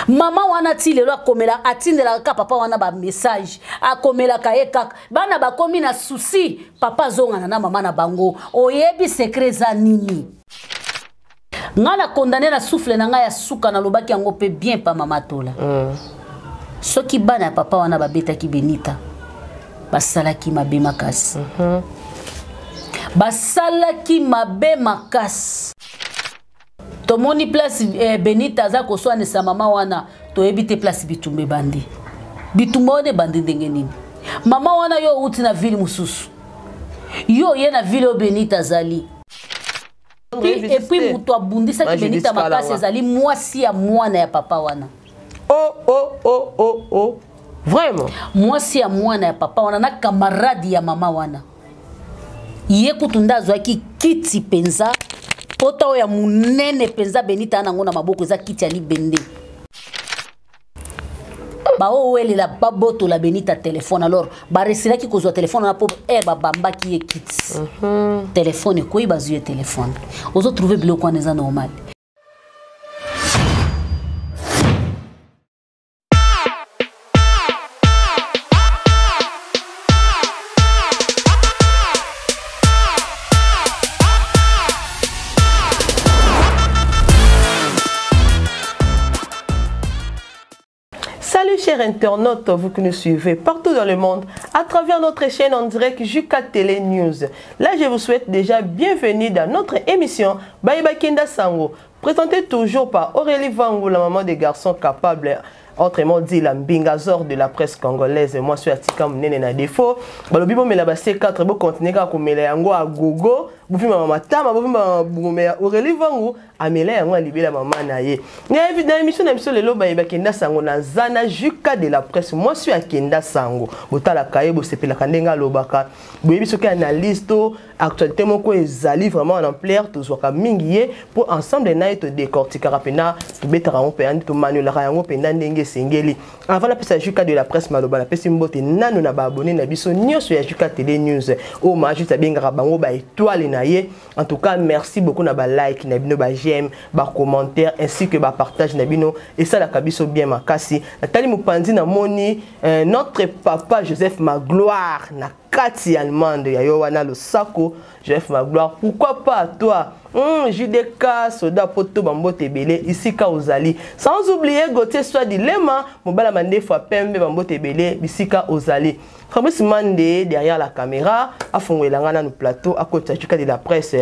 Mama wana ti lelo akomela, atindelaka kaka papa wana ba message, akomelaka ye kaka. Bana bakomi na souci, papa azongana na mama na bango. Oyebi secret eza nini? Nga na condamné na souffle na nga ya suka, nalobaki yango pe bien pa mama Tola. Soki bana ya papa wana babetaki Benita, basalaki mabe makasi. Basalaki mabe makasi. Tomoni place Benita aza koswanisa mama wana, toyebi te place bitumba ebandi. Bitumba wana ebandi ndenge nini? Mama wana yo outi na ville mosusu, yo oye na ville oyo Benita azali. Et puis moto abundisaki Benita makasi ezali mwasi ya mwana ya papa wana. Oh, oh, oh, oh, oh. Vraiment? Mwasi ya mwana ya papa wana na camarade ya mama wana. Ye kutu nde azwaki kiti mpenza, pota oyo ya monene mpenza Benita nango na maboko eza kiti ya libende. Baowelela babotola Benita téléphone, alors baresilaki kozwa téléphone wana po babambaki ye kiti. Téléphone ekoyi, bazwi ye téléphone. Ozo trouver biloko wana eza normal. Salut chers internautes, vous qui nous suivez partout dans le monde à travers notre chaîne en direct Juka Télé News. Là, je vous souhaite déjà bienvenue dans notre émission Bayeba Kenda Sango, présentée toujours par Aurélie Vangu, la maman des garçons capables, autrement dit la mbingazor de la presse congolaise. Moi, je suis Atika Munene na défaut. Balobi bo mela ba C4, bo continuer ka komela yango à gogo, bofi mama matama, bofi mama bumea. Aurélie Vangu amela yango alibela mama na ye. Na émission na biso lelo bayeba kenda sango na zana Juka de la presse. Moi, je suis Akenda Sango. Botala kaye bo sepelaka ndenge alobaka. Boyebi soki analyse to actualité moko ezali vraiment en ampleur, tozwaka mingi ye po ensemble na ye to décortiquera pena, to betaka yango pena, to manuelaka yango pena ndenge esengeli. Avant la pesa Juka de la presse maloba na pesi mbote nanu na ba abonné na biso nyonso ya Juka Télé News. O ma juste abengaka bango ba étoile na ye. En tout cas, merci beaucoup na ba like na bino, ba j'aime, ba commentaire ainsi que ba partage na bino et ça la kabiso bien makasi. Nathalie Mupanzi na moni notre papa Joseph Magloire na kati allemande ya yo wana losako Joseph Magloire, pourquoi pas toi? JDK soda poto bambote ebele isika ozali, sans oublier Gauthier Swadi Lema mobala mandefu pembe bambote ebele bisika ozali. Fabrice Mande derrière la caméra afongwela nga na plateau à côté du de la presse.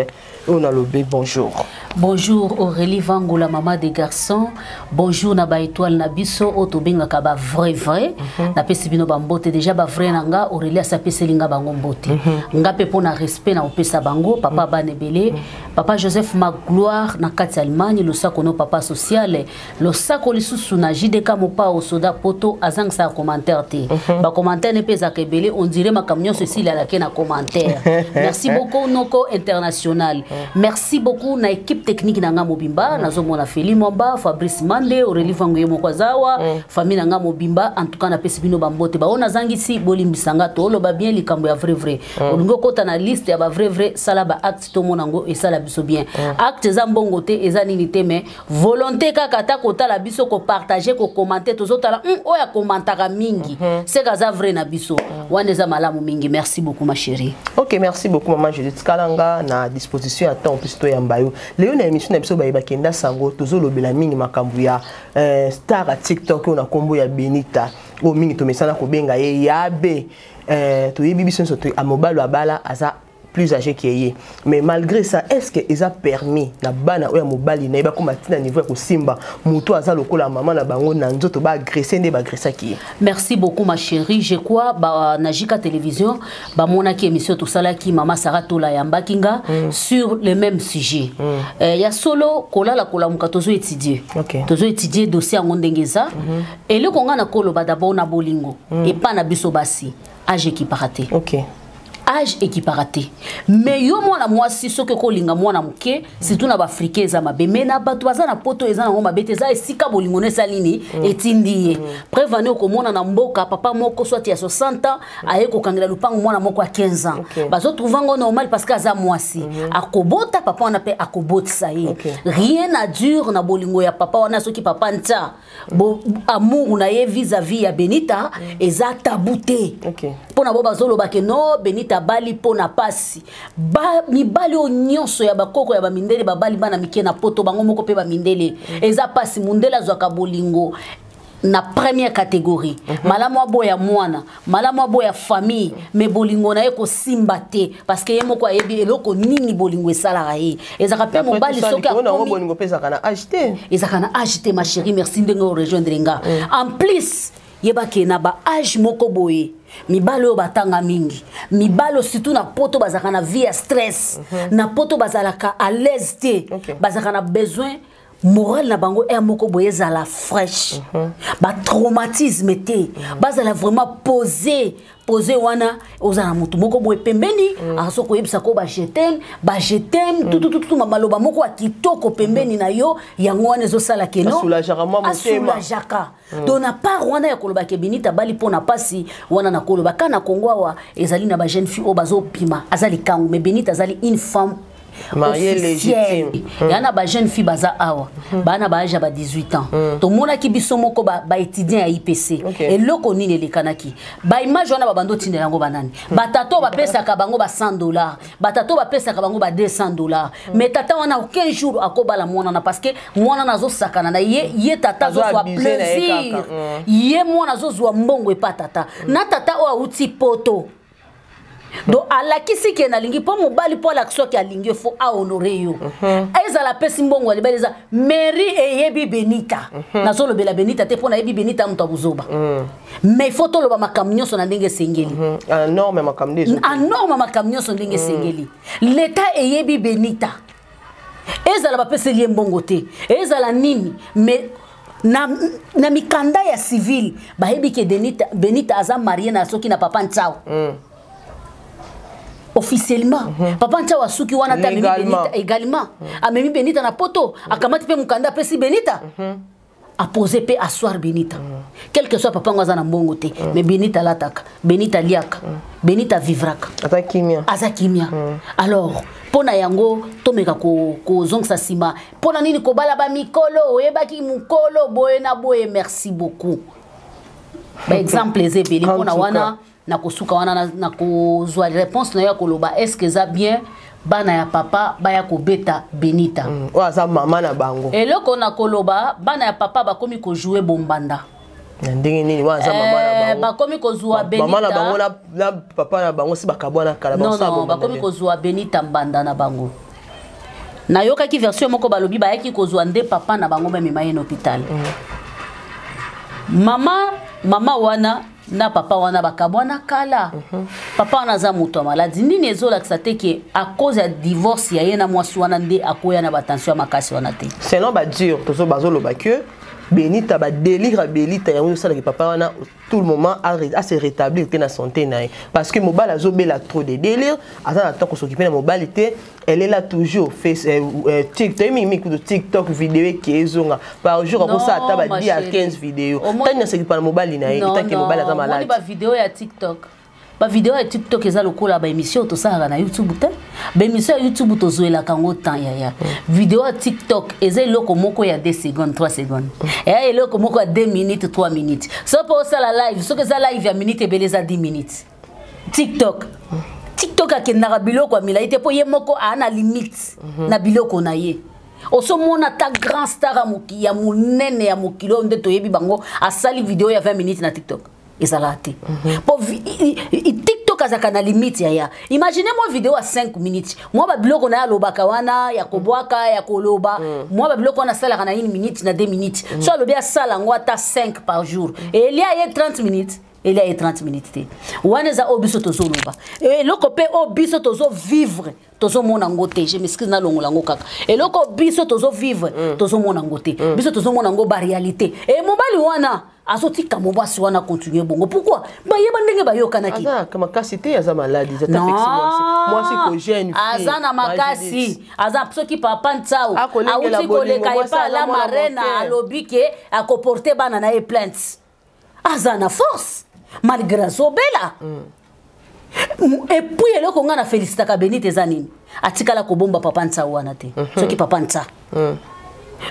On a lobé bonjour. Bonjour Aurélie Vangu, la maman des garçons. Bonjour na ba étoile na biso oto benga ka ba vrai vrai. Na pesi bino ba mbote déjà ba vrai nanga Aurélie asa pesi linga bango mbote. Nga pe pona respect na opesa bango papa Banebele, papa Joseph Magloire na kati Allemagne, le sako no papa social, le sako lisusu na JDK mopa o soda poto azang sa commentaire te. Ba commentaire ne pesa kebele, on dirait ma camion ceci la na commentaire. Merci beaucoup Noko International. Merci beaucoup na équipe technique na nga mobimba, na zo mona Feli Mwamba, Fabrice Mande, Aurélie Vanguye Mokwazawa, famille na nga mobimba, en tout cas na pesi bino ba mbote. Ba ona zangisi bolimbisanga to loba bien likambo ya vrai vrai. Olingo kota na liste ya ba vrai vrai sala ba acte to mona ngo et sala biso bien. Acte za mbongo te eza nini te mais volonté kaka ta kotala biso ko partager ko commenter tozotala oya commentaka mingi. C'est kaza vrai na biso. Wana eza malamu mingi. Merci beaucoup ma chérie. OK, merci beaucoup maman Judith Kalanga na disposition à temps plus to yamba yo. Léo na émission na biso ba bakenda sango tozolobela mingi makambo ya star à TikTok on a kombo ya Benita. O mingi to mesana ko benga ye yabe. To yebi biso so to amobalo abala aza plus âgé qui est. Mais malgré ça, est-ce que ils a permis na bana oya mobali na ba koma tina niveau ya simba mutu aza lokola maman na bango na nzoto ba agresser nde ba agresser qui. Merci beaucoup ma chérie, je crois ba na Jika télévision ba monaki émission tout ça là qui maman Sarah Tola yamba kinga sur le même sujet. Ya solo kola la kola muka tozo étudier. Tozo étudier dossier ngo ndengeza. Et le konga na kolo ba d'abord na bolingo et pas na biso basi âge qui paraté. Âge ekipaka te. Mais yo mwana mwasi, soki okolinga mwana moke, surtout na baafricain, eza mabe. Mais na bato baza na poto, eza nango mabe te. Eza esika bolingo no esali nini, etindi ye. Preuve ane, okomona na mboka papa moko soit ya 60 ans aye kokangela lupango mwana moko ya 15 ans. Bazotrouve yango normal parce que aza mwasi, akobota papa wana mpe akobotisa ye. Rien à dire na bolingo ya papa wana. Soki papa ntia amour na ye vis-à-vis ya Benita, eza tabu te. Mpo na bo bazoloba ke no, Benita abali mpo na pasi. Mibali oyo nyonso ya bakoko ya bamindele babali bana mike na poto, bango moko mpe bamindele, eza pasi. Mundele azwaka bolingo na première catégorie. Malamu aboya mwana, malamu aboya famille, mais bolingo na ye kosimba te, parce que ye moko ayebi eloko nini bolingo esalaka ye. Ezalaka mpe mobali soki akomi, bolingo mpe ezalaka na âge te. Ezalaka na âge te, ma chérie. Merci ndenge orejoindre nga. En plus, yebake na baâge moko boye, mibali oyo batanga mingi, mibali oyo surtout na poto bazalaka na vie ya stress. Na poto bazalaka à l'aise te. Bazalaka na besoin moral na bango air moko boye ezala fraîche, batraumatisme te, bazala vraiment posé posé. Wana ozala na motu moko boye pembeni, azo koyebisa ko bajeteme, bajeteme, tutututu, maloba moko ya kitoko pembeni na yo. Yango wana ezosala keno Asoulageaka mwa motema. Asoulageaka. Donc na part wana ya koloba ke Benita abali mpo na pasi wana, na koloba ka na Kongo awa ezali na bajeune fille oyo bazopima aza likangu, mais Benita azali une femme mariée officielle. Légitime. Ya na bajeune fille baza awa, bana baâge ya ba 18 ans, tomonaki biso moko baétudiant ya IPC. Eloko nini elekanaki? Baimage wana babandi otindela yango banani? Batata oyo bapesaka bango ba 100 $, batata oyo bapesaka bango ba 200 $. Mais tata wana, aucun jour akobala mwana na, parce que mwana na azosakana na ye. Ye tata Azo azozwa abuse na ye plaisir. kaka. Ye mwana azozwa mbongo epa tata na tata oyo awuti poto. Donc alakisi ke nalingi mpo mobali, mpo alakisi soki alingi yo, faut ahonorer yo. Ezala apesi mbongo ya libala, eza mairie eyebi Benita. Nazolobela Benita te mpo nayebi Benita moto ya bozoba, mais faut toloba makambo nyonso na ndenge esengeli. Norme makambo nde ezo Anorme makambo nyonso ndenge esengeli. Leta eyebi Benita, ezala bapeseli ye mbongo te, ezala nini, mais na mikanda ya civile bayebi ke Benita aza mariée na soki na papa Ntsao. Officiellement, papa Ntsao asuki wana te, amemi Légalement. Benita également, amemi Benita na poto, akamati mpe mokanda, apesi Benita, apose mpe asseoir Benita. Quel que soit papa ngo aza na mbongo te, mais Benita alataka, Benita aliaka, Benita avivraka. Aza kimia. Aza kimia. Alors mpo na yango tomeka kozongisa nsima. Mpo na nini kobala bamikolo? Oyebaki mokolo boye na boye. Merci beaucoup. Baexemple eza ebele. En Mpo na tout wana nakosuka wana na kozwa réponse na yo ya koloba: est ce que eza bien bana ya papa baya kobeta Benita? Oyo aza mama na bango. Eloko na koloba, bana ya papa bakomi kojouer bombanda. Na ndenge nini? Oyo aza mama na bango. Bakomi kozwa Mama na Benita bango na papa na bango si bakabwana kala. Non, Bakosala non, bombanda bakomi nde. kozwa Benita mbanda na bango. Nayokaki version moko, balobi bayaki kozwa nde papa na bango, bamema ye na hôpital. Mama wana na papa wana bakabwana kala. Papa wana aza moto ya maladi nini? Ezolakisa te ke à cause ya divorce ya ye na mwasi wana nde akoya na batension ya makasi wana te. Selon badire tozo bazoloba ke Benita, badélire ya Benita yango ezosalaka papa wana tout le moment à se rétablir te na santé na ye, parce que mobali azobela, trop de délire, aza na temps kosokipe na mobali te. Elle est là toujours, face TikTok mingi kutu, TikTok vidéo eke ezonga. Par jour akosala ata ba 10 à 15 vidéo. Tani nasokipa na mobali na ye etake mobali aza malade. Bavidéo ya TikTok, bavidéo ya TikTok eza lokola baémission tosalaka na YouTube te. Baémission ya YouTube tozwelaka yango temps. Yaya, vidéo ya TikTok eza eloko moko ya 2 secondes, 3 secondes, eya eloko moko ya 2 minutes, 3 minutes. So mpo osala live, soki eza live ya minute ebele, eza 10 minutes. TikTok akendaka biloko ya milai te, mpo ye moko aa na limite na biloko na ye. Osomona ata grand star ya monene ya mokili oyo nde toyebi bango, asali vidéo ya 20 minutes na TikTok? Ezalaka te, mpo TikTok azalaka na limite. Yaya, imagine mwa vidéo ya 5 minutes, mwa babiloko na ye alobaka wana ya kobwaka, ya koloba, mwa babiloko wana asalaka na 1 minute, na 2 minutes. So alobi asala yango ata 5 par jour, elia ye 30 minutes, elia ye 30 minutes te. Wana eza oyo biso tozoloba. Eloko mpe oyo biso tozovivre, tozomona yango te. Je m'excuse, nalongola yango kaka. Eloko biso tozovivre, tozomona yango te. Biso tozomona yango baréalité. E mobali wana Azotika mobasi wana continue bongo pourquoi? Bayeba ndenge bayokanaki. Aza makasi te, aza maladi, aza mwasi ko jeune fille. Aza na makasi, aza soki papa Ntsao auti koleka epa la marraine, alobi ke akoporte bana na ye plainte. Aza na force malgré azobela. Et puis eloko nga na félicitaka Benite eza nini? Atikala kobomba papa Ntsao wana te. Soki papa Ntsa.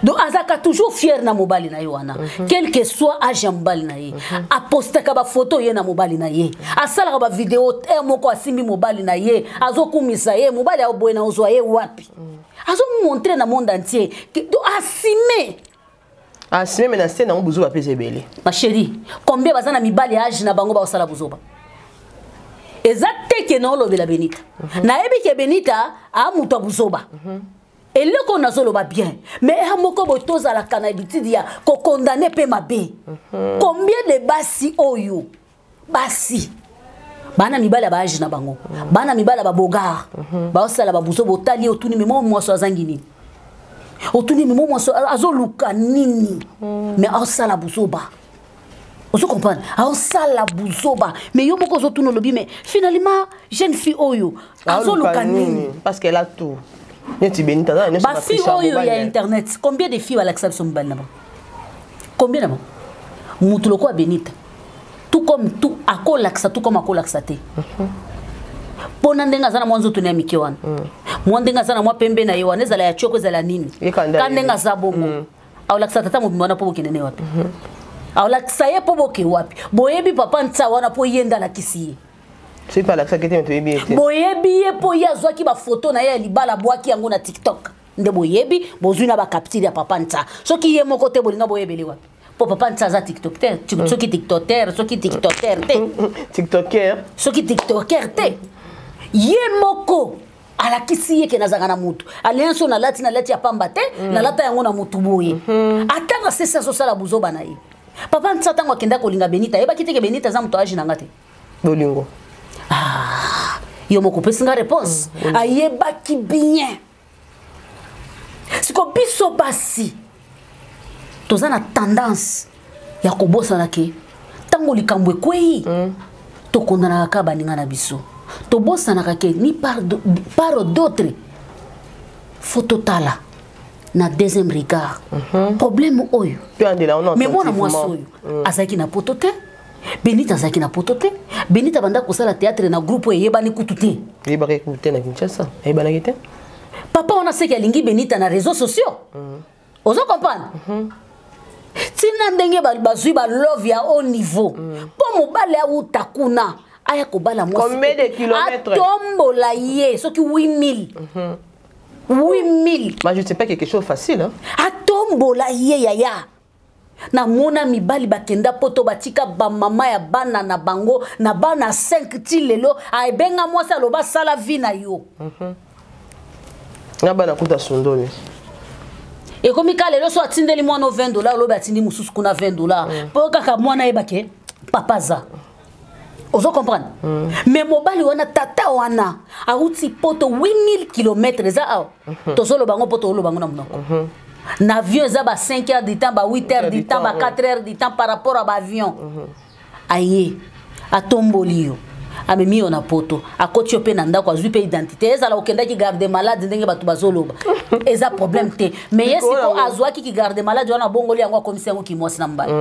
Donc azaka toujours fier na mobali na ye wana. Quel que soit âge ya mobali na ye. Apostaka ba photo ye na mobali na ye. Asalaka ba vidéo te moko asimbi mobali na ye, azokumisa ye, mobali aboye na ozwa ye wapi? Azo montrer na monde entier. Donc assumer. Assumer mais na scène nango buzoba pese ebele. Ma chérie, combien baza na mibali âge na bango ba osala buzoba? Eza te ke na olobela Benita. Nayebi ke Benita a mutu buzoba. Eloko nazoloba bien, mais ya moko boye tozalaka na habitude ya kokondane mpe mabe. Combien de basi oyo basi bana mibali ya baage na bango, bana mibali ya babogar, baosala babuzo, botali otuni memo mwasi azangi nini, otuni memo mwasi azoluka nini, mais aosala buzoba. Ozo comprendre, aosala buzoba, mais yo moko ozotuna olobi, mais finalement jeune fille oyo azoluka nini? Parce qu'elle a tout. Neti Benita aza na nyonso. Bafille oyo ya internet, combien de filles balakisa biso mobali na bango? Combien na bango? Mutu lokola Benita, tout comme tout akolakisa, tout comme akolakisa te, mpona ndenge aza na mwa nzoto na ya mike wana, mwa ndenge aza na mwa pembe na ye wana, ezala ya tioko, ezala nini, ka ndenge aza bongo, aolakisa tata mobimba wana mpo bokende ne wapi? Aolakisa ye mpo boke wapi? Boyebi papa Ntsa wana mpo ye nde alakisi ye. Soki mpe alakisaki te, toyebi ye te. Boyebi ye mpo ye azwaki bafoto na ye ya libala, abwaki yango na TikTok, nde boyebi, bozwi na bacapture ya papa Ntsa. Soki ye moko te, bolinga boyebeli wapi? Mpo papa Ntsa aza tiktok te, soki tiktoker, soki tiktoker te. Tiktoker. Soki tiktoker te, ye moko alakisi ye ke nazalaka na mutu alliance oyo nalati, nalati ya pamba te, nalata yango na mutu boye. Atanga sesi azosala buzoba na ye. Papa Ntsa, ntango akenda kolinga Benita, ayebaki te ke Benita aza moto age na nga te. Bolingo. Ah, yo moko opesi nga réponse. Ayebaki bien. Siko biso basi toza na tendance ya kobosana ke ntango likambo ekwei, tokondanaka kaka baninga na biso, tobosanaka ke ni part d'autre faut totala na deuxième regard problème oyo. Mais mwana mwasi oyo azalaki na poto te, Benita azalaki na poto te. Benita banda kosala théâtre na groupe oyo eyebani kutu te. Eyebaki kutu te na Kinshasa, ayebanaki te. Papa wana seki alingi Benita na réseaux sociaux. Ozo comprendre ntina ndenge bazwi balove ya haut niveau, mpo mobali awuta kuna aya kobala mwasi, atombola ye soki 8000, 8000. Mais je sais pas, quelque chose facile, hein? Atombola ye yaya. Namona mibali bakenda poto, batika bamama ya bana na bango na bana 5 ti lelo. Aebenga mwasi, aloba sala vie na yo. Na bana kuta sundoli. Ekomi ka lelo so atindeli mwana 20 dollar, olobi atindi mosusu kuna 20 dollar, mpo kaka mwana ayebake papa aza. Ozo comprendre? Mais mobali wana, tata wana awuti poto, 8000 km eza awa. Tozoloba yango mpo toloba yango na monoko. Na avion eza ba 5 heures du temps, ba 8 heures du temps, ba 4 heures du temps par rapport à baavion. Aye atomboli yo, amemi yo na poto, akoti yo mpe na ndako, azwi mpe identité. Ezala okendaki garde malade ndenge bato bazoloba, eza problème te. Mais ye siko azwaki ki garde malade wana, abongoli yango, akomisi yango kimwasi na mobali.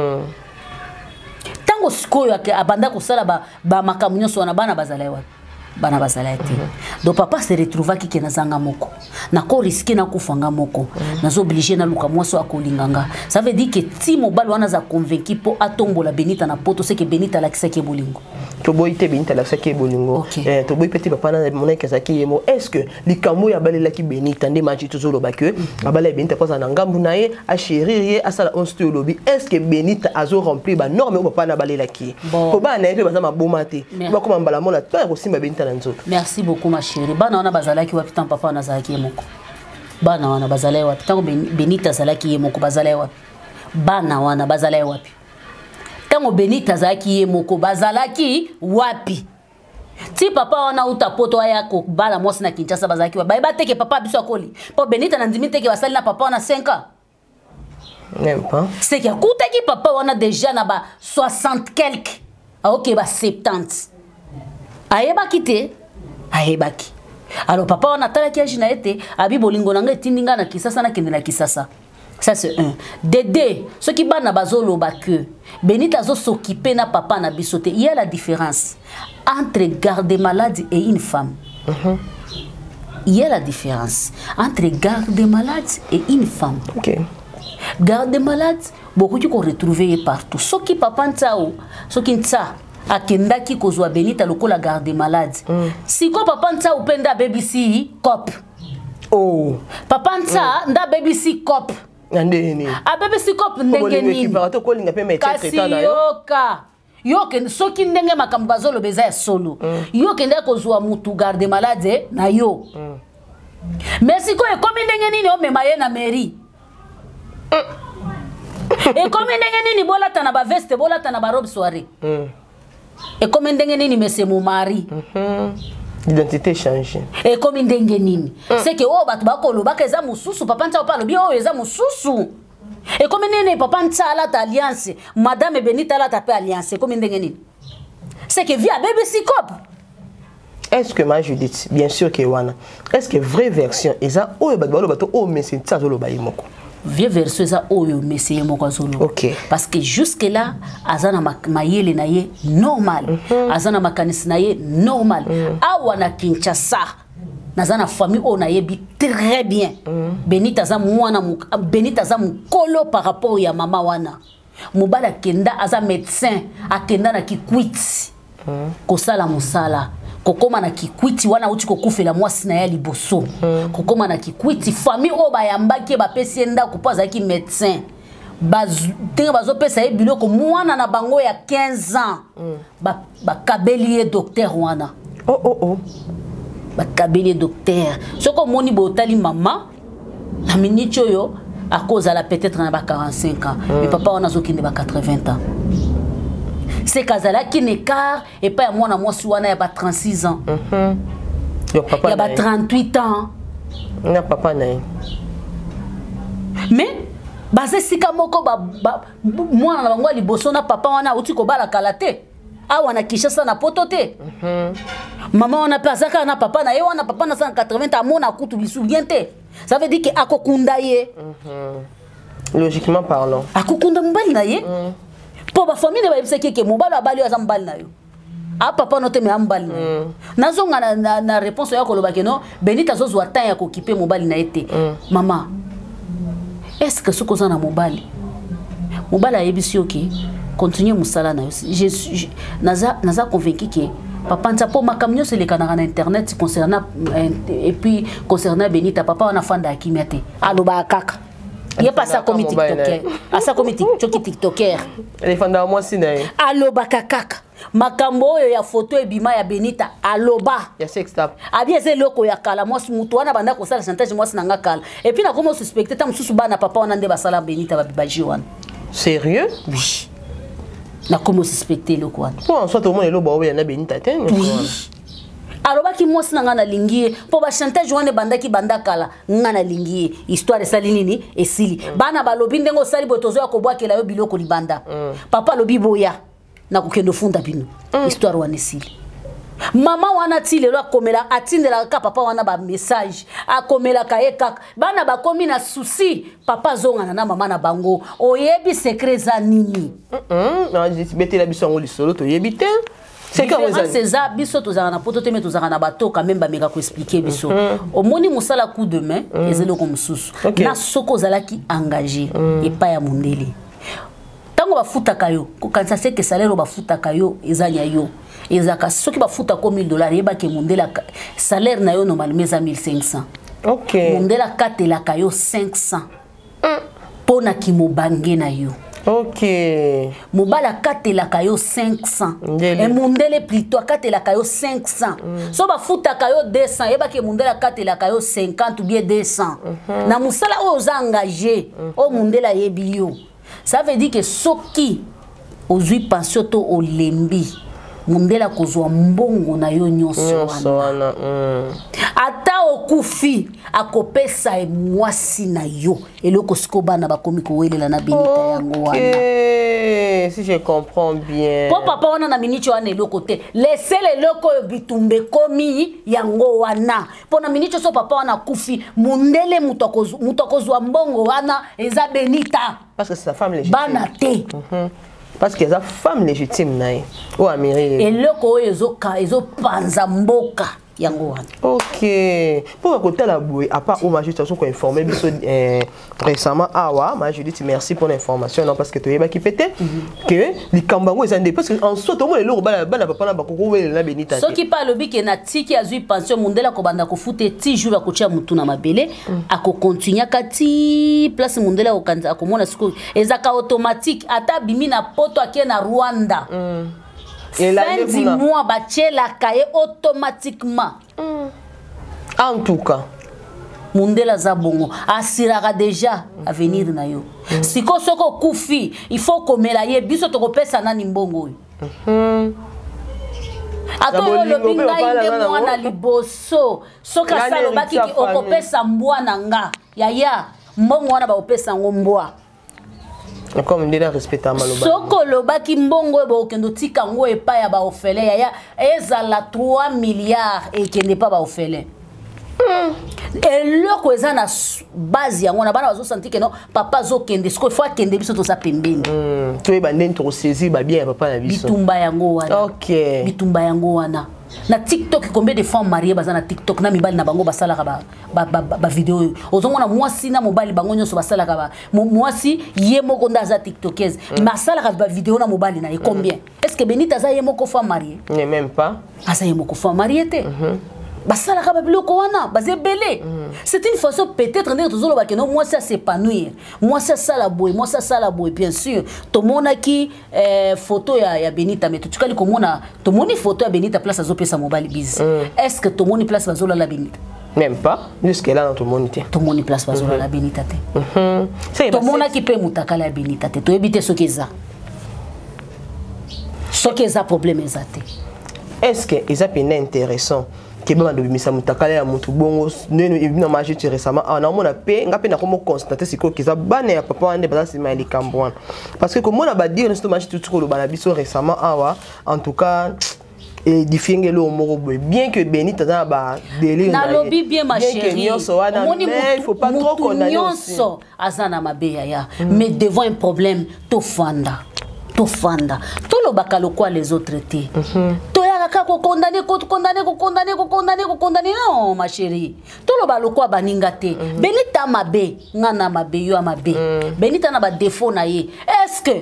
Ntango sikoyo abanda kosala bamakambo nyonso wana, bana bazala ye wapi? Bana bazala ye te. Donc papa se retrouvaki ke nazanga moko, nakorisquer nakufa nga moko, naza obligé naluka mwasi oyo akolinga nga. Ça veut dire ke ti mobali wana aza convaincu mpo atombola Benita na poto, seke Benita alakisaki ye bolingo. Toboyi te, Benita alakisaki ye bolingo. Toboyi mpe te, papa na monaki azalaki ye mo. Est ce que likambo oyo abalelaki Benita nde maji tozoloba ke abaleli Benita mpo azala na ngambu na ye, achérir ye, asala 11 te olobi, est ce que Benita azoremplir banorme oyo papa na abalelaki ye? Po bana na ye mpe baza maboma te, bakoma mbala mona to ya kosimba Benita na nzoto. Merci beaucoup, ma chérie. Bana wana bazalaki wapi ntango papa wana azalaki ye moko? Bana wana bazalaki wapi ntango Benita azalaki ye moko? Bazalaki wapi bana wana? Bazalaki wapi ntango Benita azalaki ye moko? Bazalaki wapi ti papa wana uta poto aya kobala mwasi na Kinshasa? Bazalaki wapi? Bayeba teke papa biso akoli mpo Benita na ndimi teke basali na papa wana 5 ans. Même pas. C'est que akutaki papa wana déjà na ba 60 quelque, aoke ba 70. Ayebaki te, ayebaki. Alors papa wana atalaki âge na ye te, abi bolingo na ngai etindi ngai na Kisasa, nakende na Kisasa. Ça c'est un. De deux, soki bana bazoloba que Benita azos'occuper na papa na biso te, il y a la différence entre garde malade et une femme. Il y a la différence entre garde malade et une femme. Garde malade, bokoki koretrouver ye partout. Soki papa Ntsao, soki Ntsa akendaki kozwa Benita lokola garde malade, siko papa Ntsao mpe nde abebisi cop. Oh. Papa Ntsa nde abebisi cop. Na ndenge nini? Abebisi cop ndenge nini? Kolinga mpe médecin Kasi traitant na yo. Yoka, yo okende, soki ndenge makambo bazoloba eza ya solo, yo okende kozwa mutu garde malade na yo, mais sikoyo ekomi ndenge nini omema ye na mairie? Ekomi ndenge nini bolata na baveste, bolata na barobe soirée? Ekomi ndenge nini mese mon mari? Identité changée. Ekomi ndenge nini? C'est que oyo bato bakolobaka eza mosusu. Papa Ntsa mpe alobi oyo eza mosusu. Ekomi nini papa Ntsa alata alliance, madame Benita alata mpe alliance? Ekomi ndenge nini? C'est que vie abebisi cop. Est-ce que ma Judith, bien sûr que wana, est-ce que vraie version eza oyo bato baloba to oyo mese Ntsa azoloba ye moko? Vraie version eza oyo mese ye moko azoloba. Parce que jusque là aza na mayele na ye normal, aza na makanisi na ye normal. Awa na Kinshasa naza na famille oyo nayebi très bien. Benita aza mwana, Benita aza mokolo par rapport ya mama wana. Mobali akenda, aza médecin, akenda na Kikwiti kosala mosala. Kokóma na Kikwiti wana, auti kokufela mwasi na ye ya liboso. Kokóma na Kikwiti, famille oyo bayambaki ye, bapesi ye ndako mpo azalaki médecin. Ndenge bazopesa ye biloko, mwana na bango ya 15 ans, bakabeli ye docteur wana. Oh. Bakabeli ye docteur. Soki omoni boye, otali mama na miniti oyo, akozala peut-être na ba 45 ans, mais papa wana azokende ba 80 ans. C'est azalaki na écart epai ya mwana mwasi wana ya ba 36 ans, Yo papa ya ba na ye. 38 ans. Na papa na ye. Mais baza esika moko, mwana na bango ya liboso na papa wana auti kobala kala te awa na Kinshasa, na poto te. Mama wana mpe aza kaka na papa na ye wana. Papa na aza na 80, amona kutu bisu bien te. Ça veut dire ke akokunda ye. Logiquement parlant. Akokunda mobali na ye, mpo bafamille ne bayebisaki eke mobali abali oyo aza mobali na yo, a papa no te, me a mobali na yo. Nazonga na réponse oyo akoloba ke no, Benita azozwa temps ya kokipe mobali na ye te. Mama, est ce que soki oza na mobali, mobali ayebisi yo ke continue mosala na yo, naza convaincu ke papa Ntsa, mpo makambo nyonso elekanaka na internet concernant et puis concernant Benita, papa wana afanda ya kimia te, alobaka kaka ye mpe asa komi Mobali na ye. tiktoker, asa komi soki tiktoker. Elefandaka mwasi na ye. Alobaka kaka makambo oyo ya foto ebima ya Benita, aloba. Ya sextape. Abi eza eloko ya kala. Mwasi mutu wana banda kosala chantage mwasi na nga kala. Et puis nakoma osuspecte ta mosusu bana papa wana nde basala Benita babibaji wana. Sérieux? Oui, nakoma osuspecte eloko wana. Mpo en soit omona eloko baobeya na Benita te nyonso wana. Oui, alobaki mwasi na ngai nalingi ye, mpo bachantage wana ebandaki banda kala. Ngai nalingi ye, histoire esali nini, esili. Bana balobi ndenge osali boye, tozoya kobwakela yo biloko libanda. Papa alobi boya, nakokende ofunda bino. Histoire wana esili. Mama wana ti lelo akomela, atindelaka kaka papa wana bamessage, akomelaka ye kaka. Bana bakomi na souci, papa azongana na mama na bango. Oyebi secret eza nini? Betela biso yango lisolo, toyebi te. Secret yango Différence eza. Eza biso tozalaka na poto te, me tozalaka na bato quand même bameka koexpliquer biso. Omoni, mosala coup de main eza eloko mosusu. Na soki ozalaki engagé epai ya mondele, ntango bafutaka yo, kokanisa seke salaire oyo bafutaka yo eza ya yo. Ezalaka soki bafutaka 1000 dollar, yebaki mondele salaire na yo normalement eza 1500. Mondele akatelaka yo 500 mpo na kimobange na yo. Mobali akatelaka yo 500. Ndele. E mondele plutôt akatelaka yo 500. So bafutaka yo 200, yebaki mondele akatelaka yo 50 ou bien 200 na mosala oyo oza engagé, oyo mondele ayebi yo. Ça veut dire que soki ozwi pension to olembi, mondele akozwa mbongo na yo nyonso nyonso wana. Wana. Ata Okufi, akopesa ye mwasi na yo eloko. Sikoyo bana bakomi kowelela na Benita yango wana. Ok, si je comprends bien. Mpo papa wana na miniti wana eloko te, lesele eloko oyo bitumba ekomi yango wana. Mpo na miniti so papa wana akufi, mundele moto akozwa mbongo wana eza Benita. Parce que c'est sa femme légitime. Bana te. Parce que eza femme légitime na ye oyo amiri. Eloko oyo ezopanza mboka yango wana. Ok, mpo kotala boye, à part oyo Majudith azo koinforme biso récemment awa, ma Judith, merci pour l'information. Non, parce que toyebaki pe te que likambo yango eza nde, parce que en soi tomona eloko bana papa na bakoko welela Benita te. Soki mpe alobi ke natiki, azwi pension, mundele akobanda kofuta ti jour akotia motu na mabele. Akokontinuaka ti place mundele akokanisa, akomona sikoyo ezaka automatique. Ata abimi na Poto, ake na Rwanda, fin du mois batielaka ye automatiquement. En tout cas. Mundele aza bongo, asiraka déjà avenir na yo. Sikoyo soki okufi, il faut komela ye. Biso tokopesa nani mbongo oyo? Ata oyo olobi ngai nde mwana liboso, soki asa alobaki okopesa mbwa na nga, yaya, mbongo wana bakopesa yango mbwa. Comme ndenge arespecta maloba. Soki olobaki mbongo oyo bokende otika yango epai ya baorphelin, yaya, ezala 3 milliards, ekende epai baorphelin. Eloko eza na base yango na bana bazosanti ke no, papa azokende. Sikoyo fo akende, biso toza pembeni. Toyeba ndeni tokosaisir babien ya papa na biso. Bitumba yango wana. Bitumba yango wana na TikTok. Combien de femmes mariées baza na TikTok na mibali na bango, basalaka bavideo oyo? Ozomona mwasi na mobali, bango nyonso basalaka. Mwasi ye moko nde aza tiktokese, mais asalaka bavideo na mobali na ye. Combien? Est ce que Benita aza ye moko femme mariée? Ne même pas. Aza ye moko femme mariée te. Basalaka babiloko wana, baza ebele. C'est une façon peut-être ndenge tozoloba keno mwasi as'épanouir, mwasi asala boye, mwasi asala boye. Bien sûr tomonaki photo ya Benita, mais totikali komona, tomoni photo ya Benita place azopesa mobali bise. Est ce que tomoni place bazolala Benita? Même pas jusque là na tomoni te. Tomoni place bazolala Benita te. Tomonaki mpe mutakala ya Benita te. Toyebi te soki eza, soki eza problème eza te. Est ce que eza mpenza intéressant ke bamanda obimisa motakala ya motu bongo? Ndenge na Majiti récemment awa naomona mpe nga mpe nakomo constate sikoyo ke eza bana ya papa wana nde baza nsima ya likambo wana, parce que komona badire nyonso to Majiti tuti koloba na biso récemment awa, en tout cas édifie nge eloko moko boye. Bien que Benita aza na badélire, nalobi bien, ma chérie, nyonso wana, mais il faut pas trop condamner. Nyonso aza na mabe, yaya, mais devant un problème tofanda, tofanda, tolobaka lokwa les autres te. Toyaka kaka kokondane, kokondane, kokondane, kokondane, kokondane. Non, ma chérie, toloba lokwa baninga te. Benita mabe, nga na mabe, yo ya mabe. Benita na badéfaut na ye. Est ce que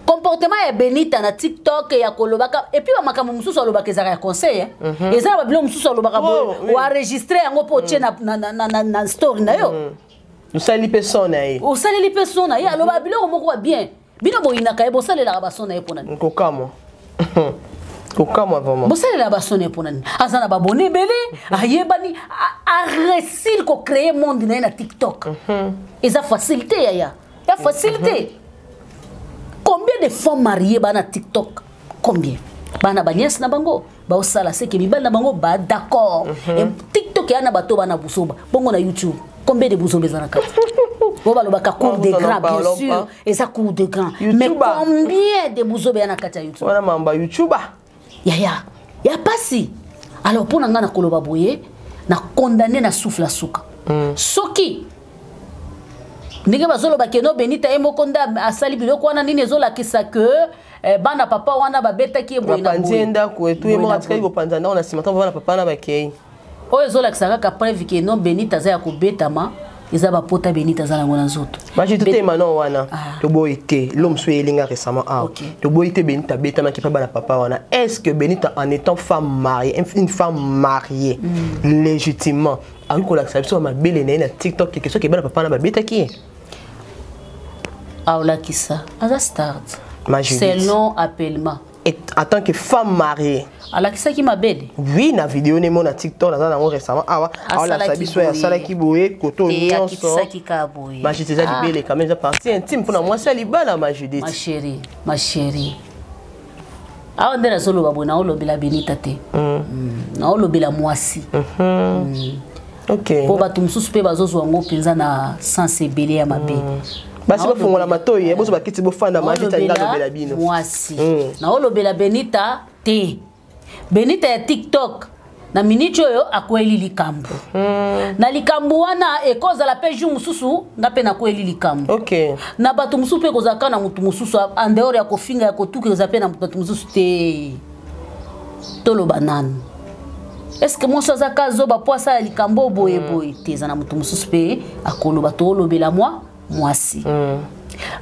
comportement ya Benita na TikTok ya kolobaka, et puis bamakambo mosusu alobaka ezalaka ya conseil, eza na babilo mosusu alobaka boye, oenregistre yango mpo otie na story na yo. Osaleli mpe son na ye. Osaleli mpe son na ye. Aloba biloko moko ya bien, bino boyinaka ye, bosalelaka bason na ye mpona nini? Kokamwa, kokamwa vraiment. Bosalelaka bason na ye mpona nini? Aza na babone ebele, ayebani, aréussir kocréer monde na ye na TikTok. Eza facilité, yaya, ya facilité. Combien de femmes mariées bana TikTok? Combien bana baniese na bango baosala seke mibali na bango ba d'accord? TikTok eya na bato bana buzoba bongo. Na YouTube, combien de buzoba eza na kati oyo balobaka cour de grand? Bien sûr eza cour de grand, mais combien de buzoba eya na kati ya YouTube? Wana mamba YouTuber. Yaya, ya pasi. Alors mpo na ngai na koloba boye, na condamné na souffle asuka. Soki ndenge bazoloba keno Benita ye moko nde asali biloko wana, nini ezolakisa ke bana papa wana babetaki ye boye na boye? Ndako etu ye moko atikali kopanza ndako na nsima ntango bana papa wana bakei. Oyo ezolakisa kaka preuve ke non, Benita aza ya kobetama, eza bapota Benita aza nango na nzoto. Maji, totema no wana. Toboyi te lo mosusu eyelinga récemment awa. Toboyi te Benita abetamaki mpe bana papa wana. Est ce que Benita, en étant femme mariée, une femme mariée légitimement, akoki kolakisa biso mabele na ye na TikTok keke soki bana papa wana babetaki ye? Aolakisa, aza start selon appellement. Et en tant que femme mariée. Alakisaki mabele? Oui, na video nemo na TikTok, naza nango récemment awa. Aolakisa biso, asalaki boye koto nyonso. Majudith, eza libele quand même, eza partie intime mpona mwasi ya libala, ma Judith. Ma chérie, ma chérie, awa nde nazoloba boye, naolobela Benita te, naolobela mwasi. Mpo bato mosusu mpe bazozwa yango mpenza na sens ebele ya mabe. Basi bafongola matoi, bozo bakiti, bofanda, majita alinga alobela bino. Mwasi naolobela Benita te, Benita ya TikTok. Na miniti oyo akweli likambo. Na likambo wana ekozala mpe jour mosusu nga mpe nakweli likambo. Na bato mosusu mpe ekozala kaka na motu mosusu en dehors ya kofinga, ya kotuka, eza mpe na bato mosusu te. Toloba nanu, est-ce mwasi aza ka zoba po asala likambo boye boye te? Eza na motu mosusu mpe akoloba. Toolobela mwa mwasi.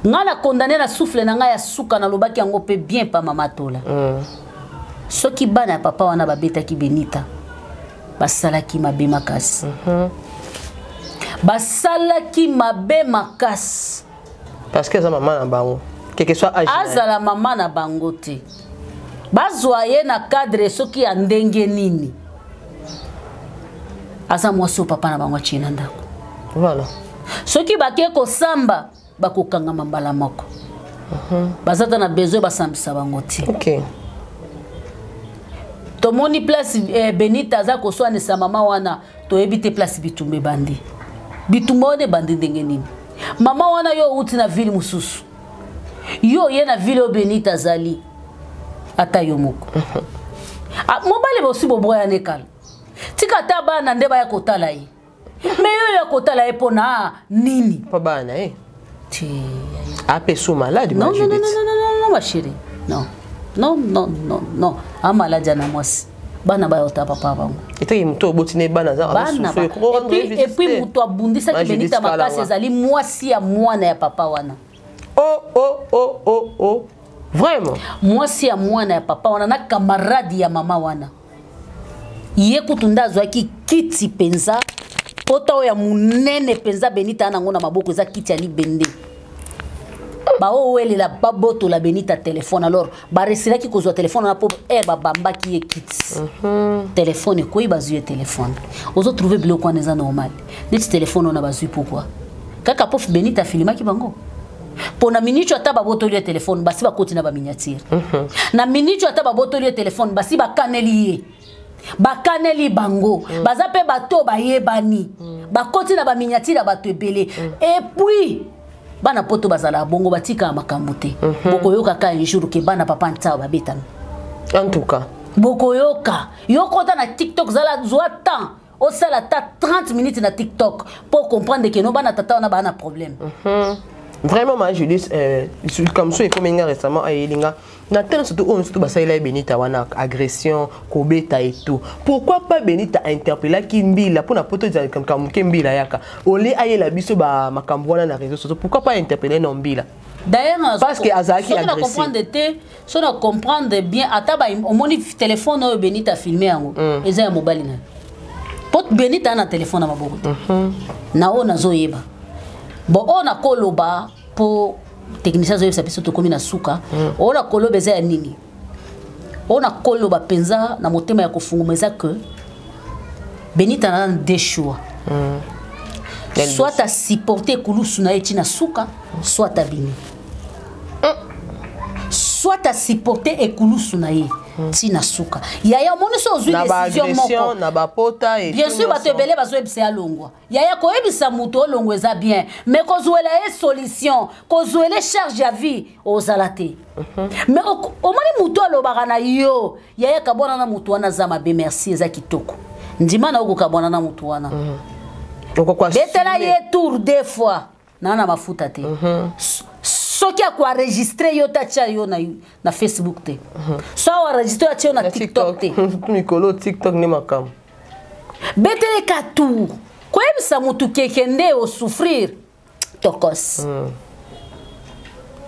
Nga na condamné na souffle na ngai ya suka, nalobaki yango mpe bien pa mama Tola. Soki bana ya papa wana babetaki Benita, basalaki mabe makasi. Basalaki mabe makasi. Parce que eza mama na bango, quel que soit âge. Azala mama na bango te, bazwa ye na cadre soki ya ndenge nini, aza mwasi oyo papa na bango atie na ndako. Soki bake kosamba, bakokangama mbala moko. Baza ta na besoin basambisa bango te. Tomoni place Benita aza koswanisa mama wana, toyebi te place bitumba ebandi. Bitumba wana ebandi ndenge nini? Mama wana, yo outi na ville mosusu, yo oye na ville oyo Benita azali, ata yo moko. Ah, mobali bosi bobwayana ekala, tika ata bana nde baya kotala ye. Me yo ya kotala ye mpona nini? Mpo bana ye te ape so malade. Non, non, non, non, non, non, non, ma chérie, non, non, non, non, non, amaladi ana mwasi, bana bayota papa bango. Etaki moto oboti ne bana. Aza et puis moto abundisaki Benita makasi ezali mwasi ya mwana ya papa wana. Oh oh oh oh oh, vraiment? Mwasi ya mwana ya papa wana na camarade ya mama wana. Ye kutu nde azwaki kiti mpenza, pota oyo ya monene mpenza Benita nango na maboko, eza kiti ya libende. Baowelela babotola Benita telefone. Alors baresilaki kozwa telefone wana mpo aire babambaki ye kiti, telefone ekoyi, bazwi ye telefone. Ozotrouve biloko wana eza normal neti telefone wana bazwi pourquoi? Kaka mpo Benita afilimaki bango. Mpo na miniti ata babotoli ye telefone, basi bakoti na baminiature. Na miniti ata babotoli ye telefone, basi bakaneli ye, bakaneli bango. Baza mpe bato bayebani. Bakoti na baminiature ya bato ebele. Et puis bana poto bazalaka bongo, batikaka makambo te. Bokoyoka ka un jour ke bana papa Ntsao babetami. En tout cas. Bokoyoka. Yo kota na TikTok, zala zwa temps, osala ata 30 minutes na TikTok mpo comprendre ke no bana tata wana baa na problème. Vraiment, ma Judith, comme ça ekomi nga récemment, ayeli nga na tene, surtout oyo surtout basalela ye Benita wana agression, kobeta et tout. Pourquoi pas Benita interpellaki mbila mpona poto ezala moke, mbila yaka olie ayela biso bamakambo wana na réseau sociaux? Pourquoi pas interpeller no mbila? D'ailleurs, parce que azalaki soki na comprendre te, so na comprendre bien, ata ba omoni telefone oyo Benita filme yango, eza ya mobali na ye, po Benita ana telefone na maboko te. Na oyo nazoyeba, bon, oyo nakoloba mpo technicien azoyebisa biso tokomi na suka, oyo nakoloba eza ya nini? Oyo nakoloba mpenza na motema ya kofunguma eza que Benita na deux choix: soit asupporte ekulusu na ye ntina suka, soit abimi. Soit asupporte ekulusu na ye ntina suka. Yaya, omoni so ozwi décision moko na bapota. Bien sûr, bato ebele bazoyebisa ya longwa. Yaya, koyebisa moto olongwa eza bien, mais kozwela ye solution, kozwela charge ya vie, ozala te. Mais omoni moto alobaka na yo: "Yaya, kabwana na moto wana, aza mabe." Merci, eza kitoko, ndima na okokabwana na moto wana. Betela ye tour deux fois naa na mafuta te. Soki akoenregistre yo te, atia yo na Facebook te. So aenregistre yo, atia yo na TikTok te. Mikolo TikTok nde makambo. Beteleka tour, koyebisa motu keke nde osouffrir tokos.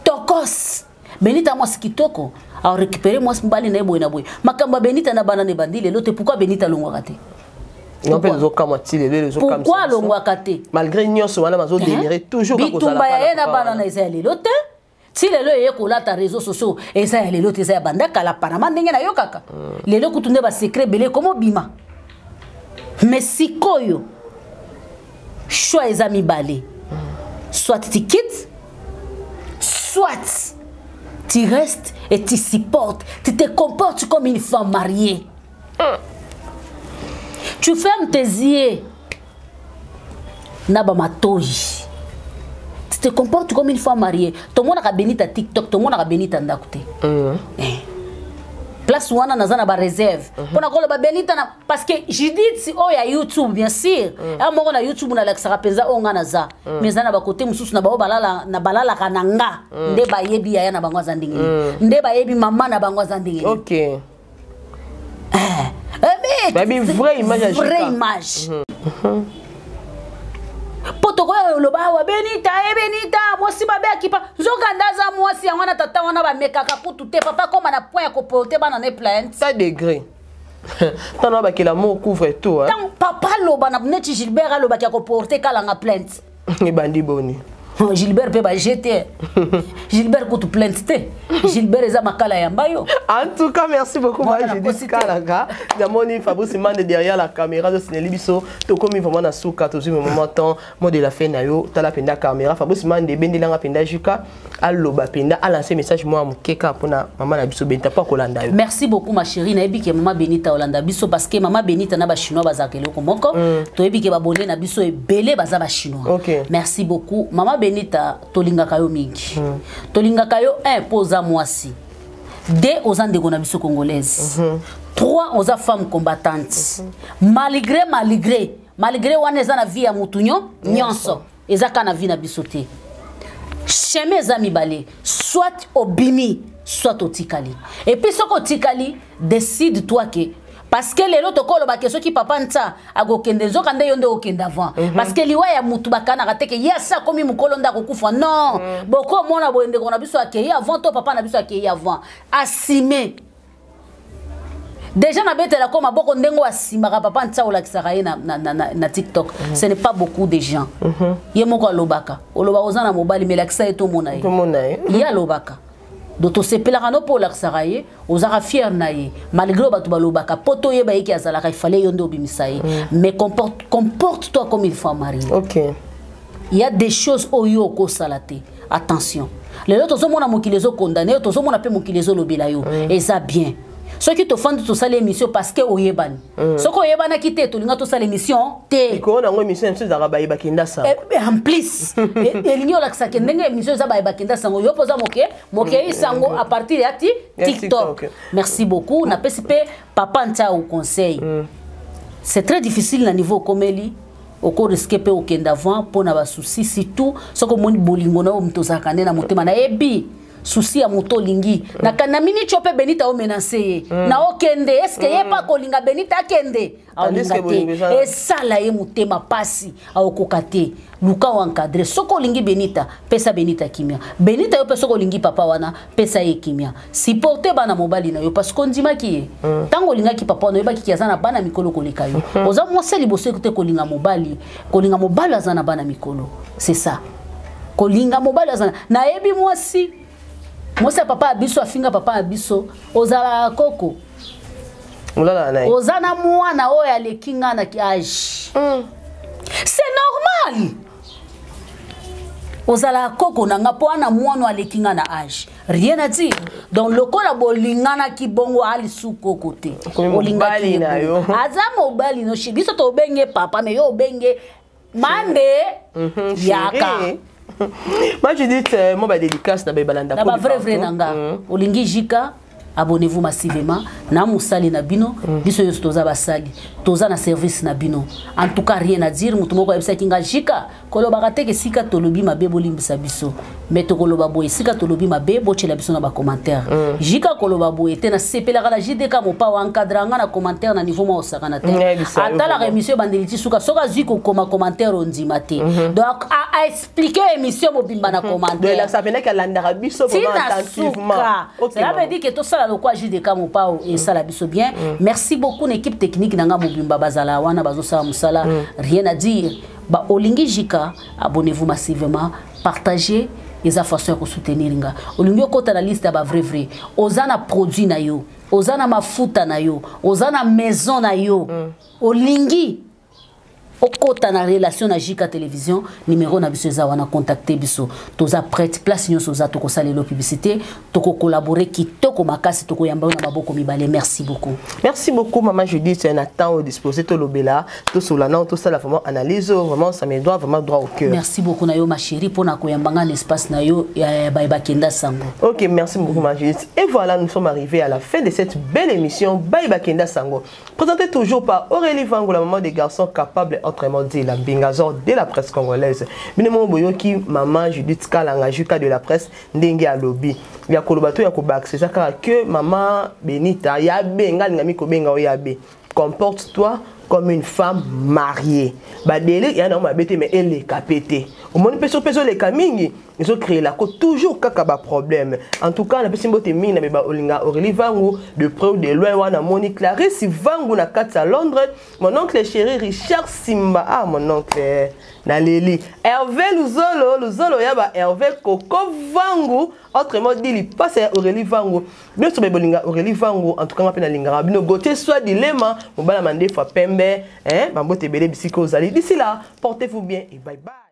Tokos. Benita mwasi kitoko, arécupéré mwasi mobali na ye boye na boye. Makambo ya Benita na bana na ebandi lelo te. Pourquoi Benita alongwaka te? Non, mpe ezokamwa ti lelo. Pourquoi alongwaka te? Malgré nyonso wana, bazodénire toujours. Bitumba ya ye na bana na eza ya lelo te. Ti lelo eye kolata réseau sociaux, eza ya lelo te, eza ya banda kala. Panama ndenge nayokaka lelo kutu nde basecret ebele ekomobima. Mais sikoyo choix eza mibale: soit tu quittes, soit tu restes et tu supportes, tu te comportes comme une femme mariée. Tu fermes tes yeux. Na bamatoi, tu te comportes comme une femme mariée. Tomonaka Benita TikTok, tomonaka Benita ndako te. Eh. Place wana naza na baréserve mpona koloba Benita na, parce que Judith oyo ya YouTube, bien sûr, ya moko na YouTube nalakisaka mpenza oyo nga naza, mais eza na bakote mosusu na bao balala, na balalaka na nga nde bayebi yaya na bango aza ndenge nini, nde bayebi mama na bango aza ndenge nini. Eh, mais Bayebi vraie image ya vraie Jika. image. Mpo tokoya oloba awa Benita e Benita mwasi mabe akipa, nzoka nde aza mwasi yango wana. Tata wana bamekaka kutu te. Papa koma na point ya koporter bana ne plainte. Ça degré ntango bakela mo couvre tout, hein. Ntango papa aloba na neti Gilbert alobaki ya koporter Kalanga plainte. Ebandi boni? Gilbert mpe bajete Gilbert kutu plainte te. Gilbert eza makala yamba yo. En tout cas, merci beaucoup. Moi, moi na Judith kosi te. Kalanga, namoni Fabrice Mande derrière la caméra, tosineli biso. Tokomi vraiment na suka. Tozwi moment temps mot de la fin na yo. Tala mpenza caméra, Fabrice Mande, ebendelanga mpenza Juka aloba mpenza, alance message mwa moke kaka mpona mama na biso Benita mpo akolanda yo. Merci beaucoup, ma chérie. Nayebi ke mama Benita olanda biso, parce que mama Benita na bachinois bazalaka eloko moko. Toyebi ke babone na biso ebele baza bachinois. Merci beaucoup, mama Benita. Tolingaka yo mingi. Tolingaka yo, un, mpo oza mwasi, deux, oza ndeko na biso congolaise, trois, oza femme combattante. Malgré wana eza na vie ya motu nyonso, eza kaka na vie na biso te. Chemin eza mibale: soit obimi, soit otikali. Et puis soki otikali, décide toi ke, parce que lelo tokoloba ke soki papa Ntsa akokende, nzoka nde yo nde okende avant. Parce que liwa ya mutu bakanaka te ke ye asi akomi mokolo nde akokufa. Non. Bokomona boye, ndeko na biso akei avant to papa na biso akei avant. Asime déjà, nabetelako maboko ndenge oyo asimaka papa Ntsa, olakisaka ye na TikTok. Ce n'est pas beaucoup de gens. Ye moko alobaka, oloba oza na mobali, melakisa ye tomona ye. Tomona ye. Ye alobaka do tosepelaka no mpo olakisaka ye, ozalaka fier na ye malgré oyo bato balobaka. Mpo toyeba ye ke azalaka, ifale yo nde obimisa ye. Mais comporte toi comme une femme mariée. Il y a des choses oyo okosala te. Attention, lelo tozomona mokili ezokondane yo, tozomona mpe mokili ezolobela yo. Eza bien soki tofandi tosala émission, parce que oyebani. Soki oyebanaki te, tolinga tosala émission te. Likolo nango, émission na biso ezalaka bayebaki nda sango. En plus elingi olakisaka ndenge émission eza bayebaki nda sango. Yo mpo oza moke mokei sango à partir ya ti Ya TikTok. TikTok. Merci beaucoup. Napesi mpe papa Ntiao conseil. C'est très difficile na niveau okomeli, okorisquer mpe okende avant mpo na basusi, surtout soki omoni bolingo na oyo moto ozalaka nde na motema. Nayebi susi ya moto olingi na miniti oyo mpe Benita omenacer ye na okende. Eske ye mpe akolinga Benita akende? Tandis Aolinga que bolingo te. eza Esala ye motema pasi, aokoka te. Luka oencadrer. Soki olingi Benita, pesa Benita kimia. Benita, yo mpe soki olingi papa wana, pesa ye kimia. Supporte bana mobali na yo, parce que ondimaki ye ntango olingaki papa wana, oyebaki aza na bana mikolo koleka yo. Oza mwasi ya liboso te kolinga mobali, kolinga mobali aza na bana mikolo. C'est ça, kolinga mobali aza nayebi mwasi, mwasi ya papa ya biso afinga papa ya biso: ozalaka koko. Olala na ye. Oza na mwana oyo aleki nga na age. C'est normal ozalaka koko na nga mpo ana mwana oyo aleki nga na age. Rien à dire. Donc lokola bolinganaki bongo, alisu koko te. Okomi Olingaki mobali ye na bongo. yo. Aza mobali no shi biso tobenge papa, mais yo obenge mande yaka. Chérie. Moi Judith, mo badédicace na bayebalanda. Na bavrai vrai na nga, olingi Jika, abonnez-vous massivement na mosali na bino. Biso nyonso toza basali, toza na service na bino. En tout cas, rien à dire. Moto moko ayebisaki nga: Jika, kolobaka teke esika tolobi mabe, bolimbisa biso. Mais tokoloba boye: esika tolobi mabe, botyela biso na bacommentaire. Jika koloba boye te. Nasepelaka na JDK Mopa, encadre nga na commentaire na niveau mwa osakana te. Nayebisa yo. Atalaka Vraiment. émission ebandeli ti suka. Soki azwi kokoma commentaire, ondima te. Donc aexpliquer émission mobimba na commentaire. Elakisa mpenaki alandaka biso vraiment Tina attentivement. suka. Ok, Cela veut maman. dire que tosala lokwa JDK Mopao esala biso bien. Merci beaucoup na équipe technique na nga mobimba, bazala wana, bazosala mosala. Rien à dire. Ba olingi Jika, abonnez-vous massivement, partagez, eza façon ya kosoutenir nga. Olingi okota na liste ya bavrai vrai, oza na produit na yo, oza na mafuta na yo, oza na maison na yo, olingi okota na relation na Jika Télévision, numéro na biso eza wana, contacte biso, toza prête. Place nyonso oza, tokosalela publicité, tokocollaborer kitoko. Kitoko makasi, tokoyamba yo na maboko mibale. Merci beaucoup. Merci beaucoup, maman Judith. Na temps disposé, tolobela, tosolola na tosala vraiment analyse, vraiment ça me doit vraiment droit au cœur. Merci beaucoup na yo, ma chérie, mpona koyamba nga na espace na yo ya Bayebakenda Sango. Ok, merci beaucoup, ma Judith. Et voilà, nous sommes arrivés à la fin de cette belle émission Bayebakenda Sango, présentée toujours par Aurélie Vango, la maman des garçons capables, autrement dit la Bingazor de la presse congolaise. Bino moko boyoki maman Judith Kalanga, Juka de la presse, ndenge alobi ya koloba to ya kobakisa eza kaka que maman Benita ya be, nga alingami kobenga oyo ya be, comporte-toi comme une femme mariée. Badele ya nango mabe te, mais eleka pe te. Omoni mpe so mpe ezoleka mingi, ezocréelako toujours kaka baproblème. En tout cas, napesi mbote mingi na beba olinga Aurélie Vangu de près ou de loin. Wana moni Clarisse Vangu na kati ya Londres, mon oncle chéri Richard Simba, ah, mon oncle naleli, Hervé Luzolo, Luzolo ya ba Hervé Coco Vangu, autrement dit lipasa ya Aurélie Vangu. Nyonso baye bolinga Aurélie Vangu, en tout cas nga mpe nalingaka bino. Gautier Soi Dilema, mobala mandefa pembe, hein, bambote ebele bisika ozali. D'ici là, portez-vous bien et bye bye.